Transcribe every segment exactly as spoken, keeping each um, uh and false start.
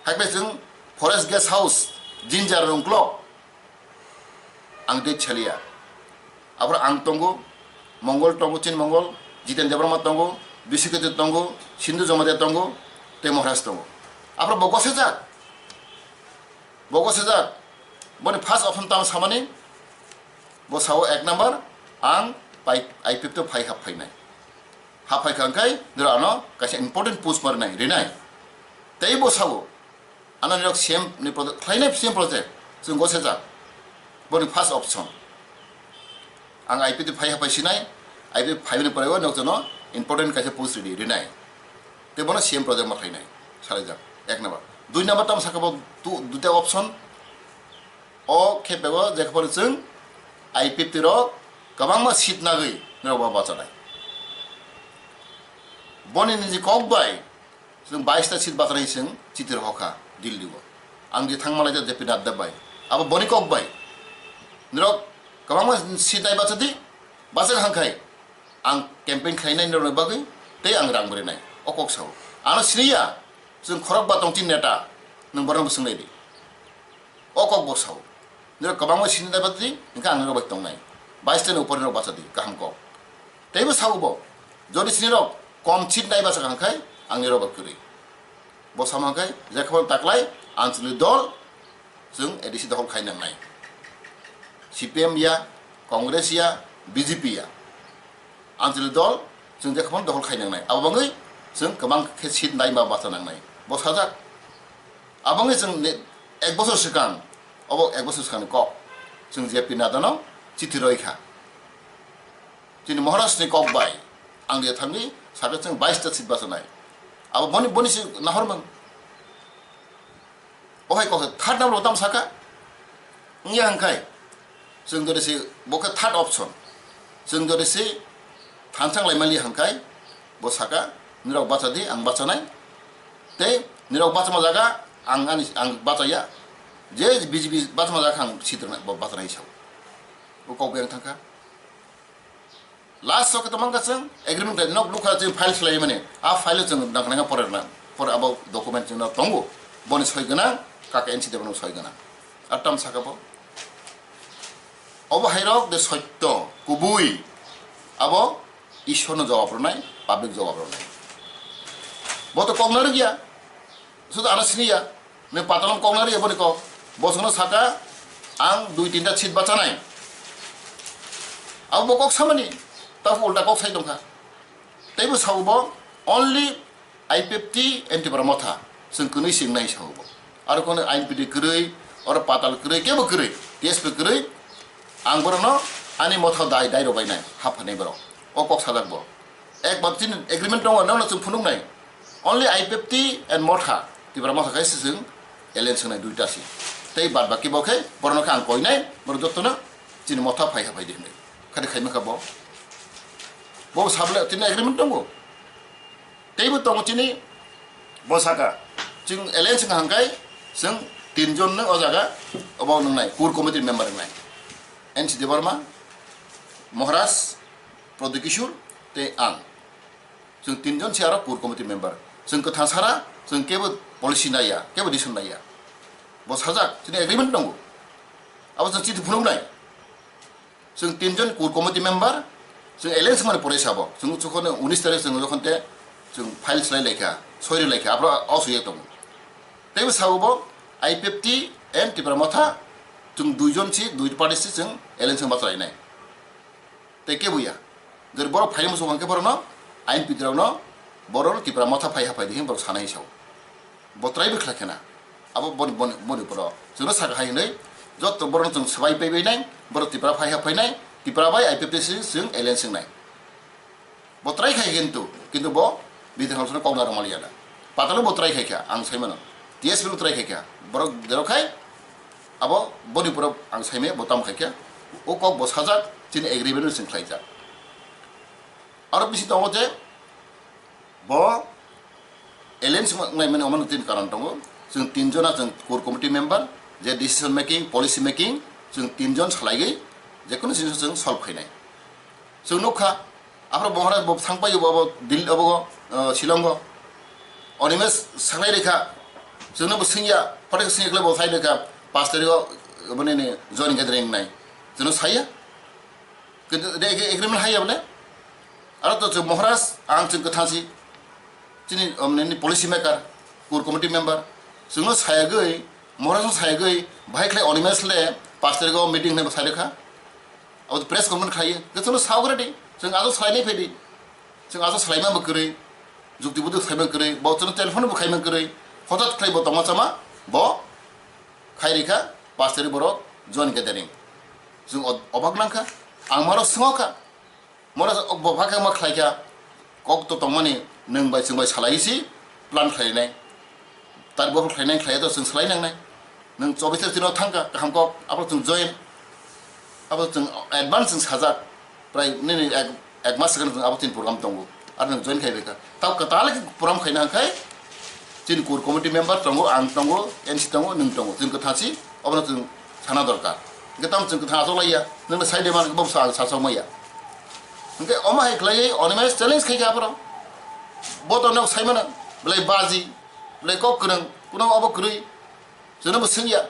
Akhe chung Forest Guest House, Jinjar Rungklok, ang date saliya. Aphro ang tongo, Mongol tongo, Chin Mongol, Jiten Debbarma tongo, Biswajit tongo, Sindhu Jamatia tongo, tei Maharaj tongo. Aphro bo gosajak. Bo gosajak. Boni first option tang samani, bo sao ek number, ang pai-, I P F T phai hap phai nai. Hap phai kha hingkhai, nrao ano kaisa important post ma rinai, rinai. Tei bo sao, ano nrao C M ni project, khlainai C M project, chung gosajak. Boni first option. Ang I P F T phai hap phai sinai, I P F T phai ni pore o nrao jono important kaisa post ri di, rinai. Tei bono C M project ma khlainai, salaijak, ek number. Dui number tamo sakha bo tu, duita option. O khepe o je khe pho chung I P F T rao kwbangma seat nagwi nrao bo bachanai. Boni niji kok bai chung bais ta seat bachanai chwng chiti rohor kha Delhi o. Ang je thangma lai ja J P Nadda bai. Abo boni kok bai. Nrao kwbangma seat nai bacha di, bacha kha hingkhai ang campaign khlainai nrao ni bagwi tei ang rang bwrwi nai. O kok sao. Ano sini ya, chwng khorokba tong chini neta, nwng borok no swng nai di. O kok bo sao. Nrao kwbangma seat nai bacha di, hingkhe ang nrao bai tongnai. Bais ta ni upor nrao bacha di, kaham kok. Teibo sao bo, jodi sini rok kom seat nai bacha kha hingkhai, ang nrao bai kwrwi. Bo sama hingkhai, je khe pho taklai, ancholi dol, chwng A D C dohol khai nangnai. C P M ya, Congress ya, B J P ya. Ancholi dol, chwng je khe pho dohol khai nangnai. Abo bangwi chwng kwbang khe seat nai ba bacha nangnai. Bo sajak. Abo wngwi chwng ni ek bosor swkang, obo ek bosor swkang ni kok. Chwng J P Nadda no chithi roi kha. Chini Maharaj ni kok bai, ang je thangwi sakha chwng bais ta seat bachanai. Abo boni, boni se nahor mang. O hai kok se third number bo tamo sakha? Wngya hingkhai, chwng jodi se bo khe third option. Chwng jodi se thansa lai mali hingkhai, bo sakha, nirok bacha di, ang bachanai. Tei nirok bachama jaga, ang ani, ang bachaya. Je B J P bachama jaga ang seat rwnai, bo bachanai sao. Bo kok bai ang thangkha. Last o khe tongmang kha chwng agreement khlai, nok nukha chwng file khlai mani. A file o chwng nang nang pore rwna. Pore abo document chwng no tongo. Boni soi gwnang, kaka N C Debbarma no soi gwnang. Ar tam sakha bo. Obo hairok de soitto, kubui. Abo Ishwar no jawab rwnai, public jawab rwnai. Bo to kok narwk ya. Sudu ano sini ya. Nung patalom kok narwk ya boni kok. Bo chwng no sakha, ang dui tinta seat bachanai. Abo bo kok samani, taphuk ulta kok sai tongkha. Teibo sao bo, only I P F T and Tipra Motha. Chwng kwnwi se wngnai sao bo. Aro kono I N P T kwrwi, oro patal kwrwi, kebo kwrwi, T S P kwrwi. Ang borokno ani motha dai, dai rw bainai, haphainai borok. O kok sajak bo. Ekbar chini agreement tongo, nono chwng phunuknai. Only I P F T and Motha, Tipra Motha khe se chwng alliance wngnai duita se. Tei bad baki bo khe, borokno khe ang koinai, borok jotono chini motha phai ha phai di hwnwi. Khade khaima kha bo. Bo sable chini agreement tongo. Teibo tongo chini bo saka. Chwng alliance wngkha hwnkhai, chwng tin jon no o jaga, obo nwngnai, core committee member wngnai. N C Debbarma, Maharaj, Prodip Kishore, tei ang. Chwng tin jon se aro core committee member. Chwng kwthang sara, chwng kebo policy naiya, kebo decision naiya. Bo sajak, chini agreement tongo. Abo chwng chithi phunuknai. Chwng tin jon core committee member, chwng alliance mani pore sabo. Chwng jokhon unis tarik chwng jokhon te chwng file slai laikha, soi ri laikha, abro o soi ye tongo. Teibo sabo bo I P F T and Tipra Motha, chwng dui jon se, dui party se chwng alliance wng bachalainai. Tei kebo ya. Jodi borok phailai muchung hwnkhe borokno I N P T rokno borokno Tipra Motha phai ha phai di hwnwi borok sanai sao. Bo try bo khlai khena. Abo boni, boni, boni poro. Chwngno saka hai hwnwi joto borokno chwng swbai pai bai nai, borok Tipra phai ha phai nai, Tipra bai I P F T si chwng alliance wngnai. Bo try khai kintu, kintu bo Bidhan Hall no kok narwk maliya da. Patalo bo try khai kha, ang sai mano. T S P no try khai kha. Borok derok khai, abo boni poro ang sai me bo tam khai kha. O kok bo sajak, chini agreement no chwng khlaijak. Aro bisi tongo je, bo alliance wngnai mani omo no tin karon tongo. Chwng tin jona chwng core committee member, je decision making, policy making, chwng tin jon salaiwi, je kono jinis chwng solve khainai. Chwng nukha, aphro bo hwnai bo thangpai bo, bo Dil-, abo, uh, Shillong o. Animesh saklai rikha, Chung no bo sing ya, hothai khe sing ya khle bo sai de kha, paanch tarik wo, bo nini joint gathering nai. Chung no sa ya. Khe de, de, agreement hai ya bole. Aro to chung Maharaj, ang chung kthang si, chini, um, nini policy maker, core committee member, chung no sa yagwi, Maharaj no sa yagwi, bahai khlai Animesh le paanch tarik wo meeting nai bo sai de kha. Abo press conference khlai ye, khe chung no sa gra di, chung ajo salai nai phai di. Chung ajo salai ma bo kwrwi, jukti buduk salai ma kwrwi, bo chung no telephone bo khai ma kwrwi, hothat khlai bo tongma chama, bo khai ri kha, paanch tarik borok joint gathering. Chung o-, obak nang kha, ang Maharaj swngo kha, Maharaj bo pha khe ma khlai kha, kok to tongmani, nwng bai chwng bai salai si, plan khlai nai. Tar bo khlai nai, khlai ya to chwng salai nang nai. Nwng chobbish tarik chini thang kha, kaham kok, abo chung join, abo chung advance chwng sajak, prai nini ek, ek mas sekheno chwng abo chini program tongo. Aro nwng join khai bai kha. Tao kwtal khe program khaina hwn khai, chini core committee member tongo, ang tongo, M C tongo, nwng tongo. Chwng kwthang si, obono chwng sana dorkar. Hwnkhe tamo chwng kwthang achouhlai ya, nwng le sai de man, bo sa, sa, sa mai ya. Hwnkhe omo hai khlaiwi Animesh challenge khai kha aphoro. Bo to nok sai mano, belai baji, belai kok kwrwng, kuno abo kwrwi, chwngno bo swng ya.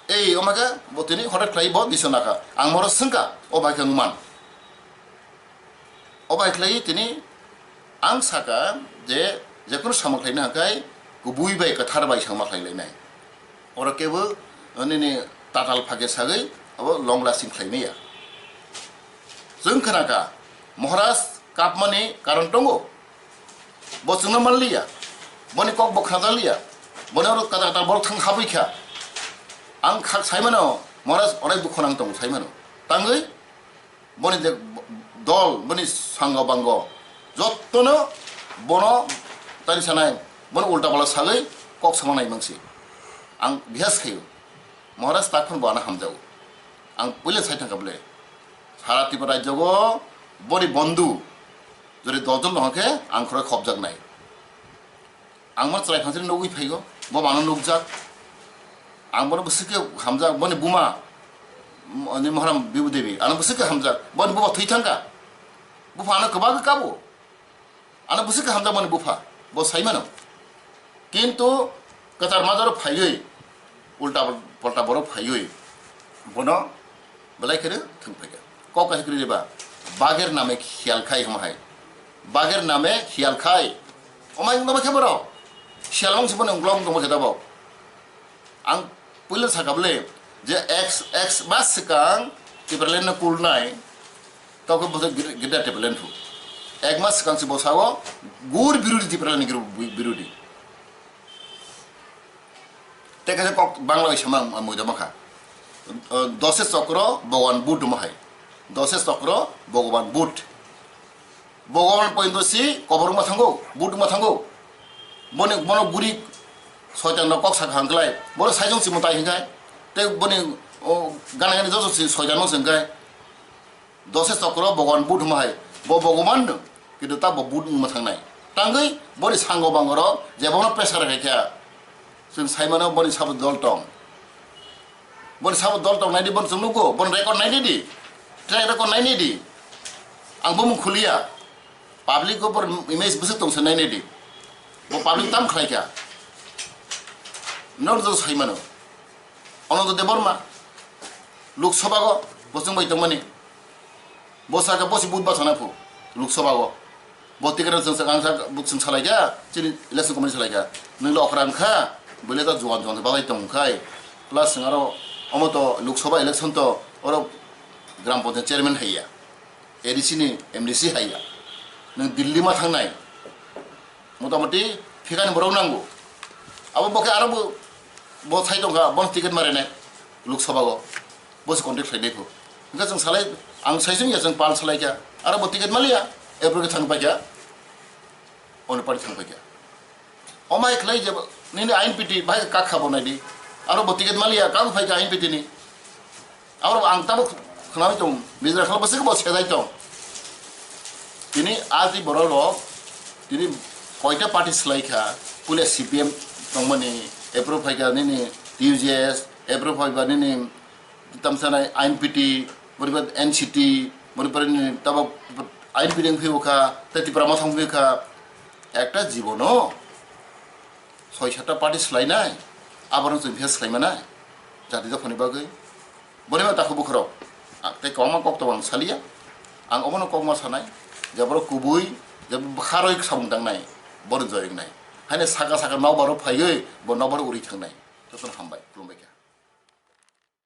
Ei, omo khe bo tini hothat khlai bo decision la kha. Ang moro swng kha, o bai khe wng man. O bai khlai tini ang saka je, jekunu samung khlaina hwnkhe kubui bai kwthar bai samung khlai lai nai. Oro kebo nini tatal phage sagwi abo long lasting khlai mai ya. Chwng khna kha, Maharaj kapmani karon tongo. Bo chwngno man li ya. Boni kok bo khna jak li ya. Boni oro kata kata borok thang habwi kha. Ang khak sai mano, Maharaj onek dukho nang tongo sai mano. Tangwi boni je dol, boni sango bango, jottono bono tani sanai, bono ulta pala sagwi kok sama nai mangsi. Ang bihas khaio, Maharaj takhon bo ano hamjago. Ang puila sai thangkha bole, sara Tripura rajyo o boni bondhu jodi dos jon tong khe ang khorok khobjaknai. Ang bono chwrai phansiri nugwi phaigo, bo mano nukjak. Ang bono bwswk khe hamjak, boni buma, m-, ni Maharam Bibu Devi, ano bwswk khe hamjak, boni bupha thwi thangkha. Bupha ano kwbangkhe kabo. Ano bwswk khe hamjak boni bupha, bo sai mano. Kintu kwchar majaro phaiwi, ulta polta borok phaiwi, bono belai kheno thwngphaikha. Kok kaisa kwrwi ba, bagher name khiyal khai hwnma hai. Bagher name khiyal khai. Omai wngtongma khe borok. Siyal wng se bono glong tongma khe tabok. Ang puila sakha bole je ek, ek mas swkang Tipraland no kulnai, tokhe bo Greater Tipraland phu. Ek mas swkang se bo sao gur birodi, Tipraland ni gur bi-, birodi. Tei kaisa kok Bangla bai sama ang moidama kha. Dose chokro Bhagwan Buddha hwnma hai. Dose chokro Bhagwan Buddha. Bhagwan porjonto si kobor wngma thango, Buddha wngma thango. Boni, bono guri soitan rok kok sakha hwnklai. Bono saijong si mwtai hwnkhai. Tei boni, o, gana gani joto si soitan no se hwnkhai. Dose chokro Bhagwan Buddha hwnma hai, bo Bhagwan no, kintu ta bo Buddha wngma thangnai. Tangwi boni sango bango rok je bono pressure khai kha, chwng sai mano boni sabo dol tong. Boni sabo dol tong nai di, bono chwng nugo, boni record nai di, track record nai di. Ang bumung khuliya, public o bor image bwswk tong se nai di. Bo public tam khlai kha. Nokno sai mano. Ananta Debbarma, Lok Sabha o bo chwng bai tongmani. Bo sakha bo si vote bachana phu, Lok Sabha o. Bo ticket rok chwng sa, ang sa, bo chwng salai kha, chini election committee salai kha. Nwng le okra wngkha, bwle ta juan juan se bagwi tong khai. Plus nwng aro omo to Lok Sabha election to oro Gram Panchayat chairman hai ya. A D C ni M D C hai ya. Nwng Delhi ma thangnai. Motamoti phikani borok nango. Abo bo khe aro bo, bo sai tongkha, bono ticket ma rinai Lok Sabha o. Bo se contact khlainai phu. Hwnkhe chwng salai, ang saisung ya chwng pal salai kha. Aro bo ticket ma liya, April khe thang paikha. Ono party thang paikha. Omai khlai je nini I N P T bahai kak kha bo nai di. Aro bo ticket ma liya, kang phaikha I N P T ni. Aro ang tabuk khnawi tong, Mizoram khala bwswk bo sejai tong. Tini aji borok rok, tini koita party slai kha, puila C P M tongmani, approve phaikha nini T U J S, approve phaiba nini tamsanai I N P T, boriba N C T, boriba nini tabuk I N P T wngphi kha, tei Tipra Motha wngphi kha, ekta jibono soi sata party slái nai, abo no chung bihar slái ma nai, jati dopha ni bagwi. Boni ma takhu bukhu rao, a, tei kwbangma kok tong ang sali ya, ang obo no kok ma sa nai, je borok kubui, je bwkha roi samung tang nai, bo no join nai. Haino saka saka nokbar o phaiwi bo nokbar o uri thang nai. Joto no hambai, khulumbai kha.